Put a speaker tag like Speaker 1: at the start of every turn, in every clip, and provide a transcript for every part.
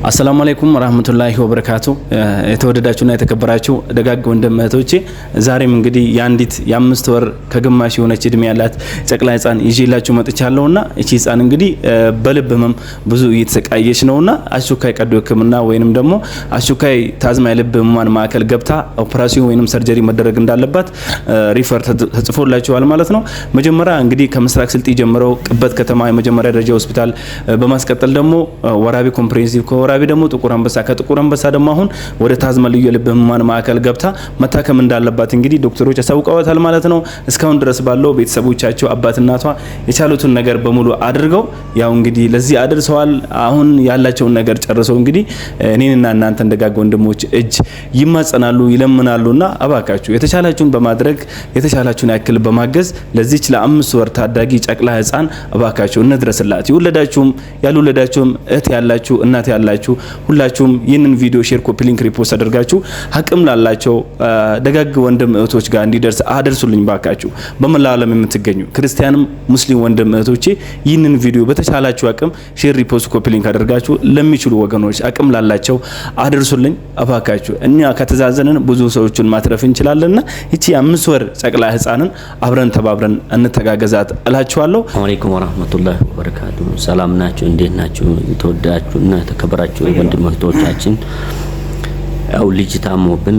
Speaker 1: አሰላሙ አለይኩም ወራህመቱላሂ ወበረካቱ። የተወደዳችሁና የተከበራችሁ ደጋግ ወንድም እህቶቼ፣ ዛሬም እንግዲህ የአንዲት የ5 ወር ከግማሽ የሆነች እድሜ ያላት ጨቅላ ህፃን ይዤላችሁ መጥቻለሁና እቺ ህፃን እንግዲህ በልብ ህመም ብዙ እየተሰቃየች ነውና አስቸኳይ ቀዶ ሕክምና ወይንም ደግሞ አስቸኳይ ታዝማ የልብ ህሙማን ማዕከል ገብታ ኦፕራሲዮን ወይንም surgery መደረግ እንዳለባት refer ተጽፎላችኋል ማለት ነው። መጀመሪያ እንግዲህ ከምስራቅ ስልጤ ጀምረው ቅበት ከተማ የመጀመሪያ ደረጃ ሆስፒታል፣ በማስቀጠል ደግሞ ወራቤ comprehensive፣ ከወራቤ ደግሞ ጥቁር አንበሳ፣ ከጥቁር አንበሳ ደግሞ አሁን ወደ ታዝማ ልዩ የልብ ህሙማን ማዕከል ገብታ መታከም እንዳለባት እንግዲህ ዶክተሮች አሳውቀዋታል ማለት ነው። እስካሁን ድረስ ባለው ቤተሰቦቻቸው አባት እናቷ የቻሉትን ነገር በሙሉ አድርገው ያው እንግዲህ ለዚህ አድርሰዋል። አሁን ያላቸውን ነገር ጨርሰው እንግዲህ እኔንና እናንተን ደጋግ ወንድሞች እጅ ይማጸናሉ፣ ይለምናሉና እባካችሁ የተቻላችሁን በማድረግ፣ የተቻላችሁን ያክል በማገዝ ለዚች ለ5 ወር ታዳጊ ጨቅላ ህፃን እባካችሁ እንድረስላት። የወለዳችሁም ያልወለዳችሁም፣ እህት ያላችሁ፣ እናት ያላችሁ ሁላችሁም ይህንን ቪዲዮ share፣ copy link፣ repost አድርጋችሁ አቅም ላላቸው ደጋግ ወንድም እህቶች ጋር እንዲደርስ አደርሱልኝ ባካችሁ። በመላ ዓለም የምትገኙ ክርስቲያንም ሙስሊም ወንድም እህቶቼ፣ ይህንን ቪዲዮ በተቻላችሁ አቅም share፣ repost፣ copy link አድርጋችሁ ለሚችሉ ወገኖች፣ አቅም ላላቸው አድርሱልኝ እባካችሁ። እኛ ከተዛዘንን ብዙ ሰዎችን ማትረፍ እንችላለንና ይቺ የ5 ወር ጨቅላ ህፃንን አብረን ተባብረን እንተጋገዛት እላችኋለሁ።
Speaker 2: አለይኩም ወራህመቱላሂ ወበረካቱ። ሰላም ናችሁ? እንዴት ናችሁ? የተወደዳችሁ እና የተከበራችሁ ወንድም እህቶቻችን፣ ያው ልጅ ታሞብን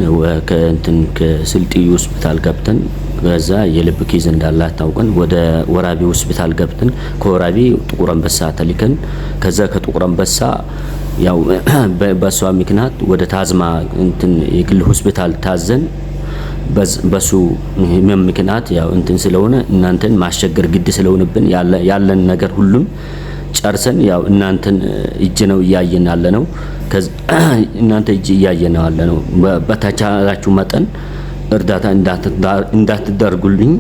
Speaker 2: ከእንትን ከስልጢ ሆስፒታል ገብተን ከዛ የልብ case እንዳላት ታውቀን ወደ ወራቤ ሆስፒታል ገብተን ከወራቤ ጥቁር አንበሳ ተልከን ከዛ ከጥቁር አንበሳ ያው በሷ ምክንያት ወደ ታዝማ እንትን የግል ሆስፒታል ታዘን በሱ ህመም ምክንያት ያው እንትን ስለሆነ እናንተን ማስቸገር ግድ ስለሆነብን ያለን ነገር ሁሉም ጨርሰን ያው እናንተን እጅ ነው እያየን ያለ ነው። እናንተ እጅ እያየን ነው ያለ ነው። በተቻላችሁ መጠን እርዳታ እንዳትደርጉልኝ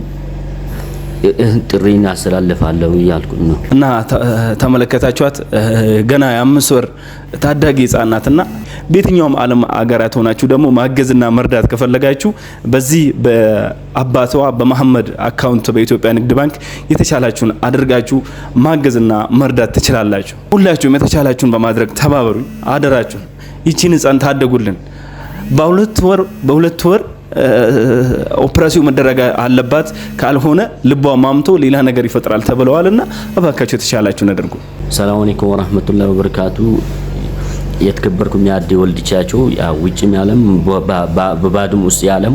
Speaker 2: ጥሪን አስተላልፋለሁ እያልኩኝ ነው።
Speaker 1: እና ተመለከታችኋት፣ ገና የ5 ወር ታዳጊ ህጻን ናትና በየትኛውም ዓለም አገራት ሆናችሁ ደግሞ ማገዝና መርዳት ከፈለጋችሁ በዚህ በአባቷ በመሐመድ account በኢትዮጵያ ንግድ ባንክ የተቻላችሁን አድርጋችሁ ማገዝና መርዳት ትችላላችሁ። ሁላችሁም የተቻላችሁን በማድረግ ተባበሩኝ፣ አደራችሁን። ይቺን ህጻን ታደጉልን። በ2 ወር በ2 ወር ኦፕራሲዮን መደረግ አለባት፣ ካልሆነ ልቧ ማምቶ ሌላ ነገር ይፈጥራል ተብለዋልና እባካችሁ የተቻላችሁን አድርጉ።
Speaker 2: ሰላም አለይኩም ወራህመቱላሂ ወበረካቱ። የተከበርኩም ያደ ወልድቻቸው ያው ውጭም ያለም በባድም ውስጥ ያለም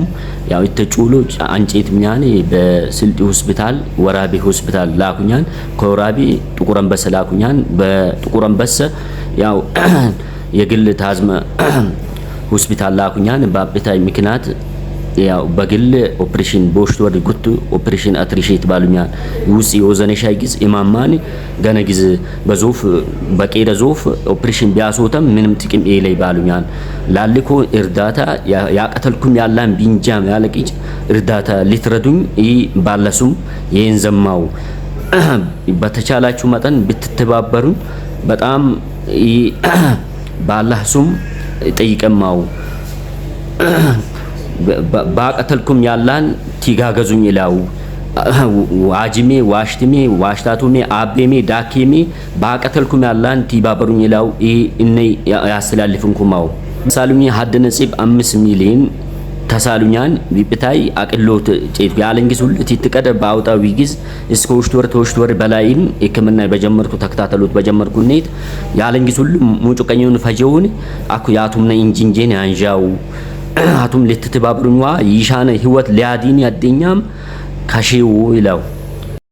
Speaker 2: ያው የተጩሉ አንጨት ሚያኔ በስልጢ ሆስፒታል ወራቤ ሆስፒታል ላኩኛን፣ ከወራቤ ጥቁር አንበሳ ላኩኛን። በጥቁር አንበሳ ያው የግል ታዝመ ሆስፒታል ላኩኛን። በአቤታይ ምክንያት ያው በግል ኦፕሬሽን ቦሽት ወር ጉት ኦፕሬሽን አትሪሼት ባሉኛል። ውስ የወዘነ ሻይ ጊዝ ኢማማን ገነ ጊዝ በዞፍ በቄደ ዞፍ ኦፕሬሽን ቢያሶተም ምንም ጥቅም ኤለይ ባሉኛል። ላልኮ እርዳታ ያቀተልኩም ያላን ቢንጃም ያለቅጭ እርዳታ ሊትረዱኝ ይ ባለሱም ይሄን ዘማው በተቻላችሁ መጠን ብትተባበሩኝ በጣም ባላህ ሱም ጠይቀማው። ባቀተልኩም ያላን ቲጋገዙኝ ይላው። ዋጅሜ ዋሽትሜ ዋሽታቱሜ አቤሜ ዳኬሜ ባቀተልኩም ያላን ቲባበሩኝ ይላው። እነ ያስተላልፍንኩማው ሳሉኝ 1.5 ሚሊዮን ተሳሉኛን። ቢብታይ አቅሎት ጨት ያለን ጊዜ ሁሉ ትትቀደ ባውጣዊ ጊዝ እስከ ውሽት ወር ተውሽት ወር በላይን ሕክምና በጀመርኩ ተከታተሉት በጀመርኩ ኔት ያለን ጊዜ ሁሉ ሙጩ ቀኙን ፈጀውን አኩ ያቱምነ እንጂንጄን ያንዣው አቱም ልትተባብሩኝ ዋ ይሻነ ህይወት ሊያዲን ያደኛም ካሺው ይላው።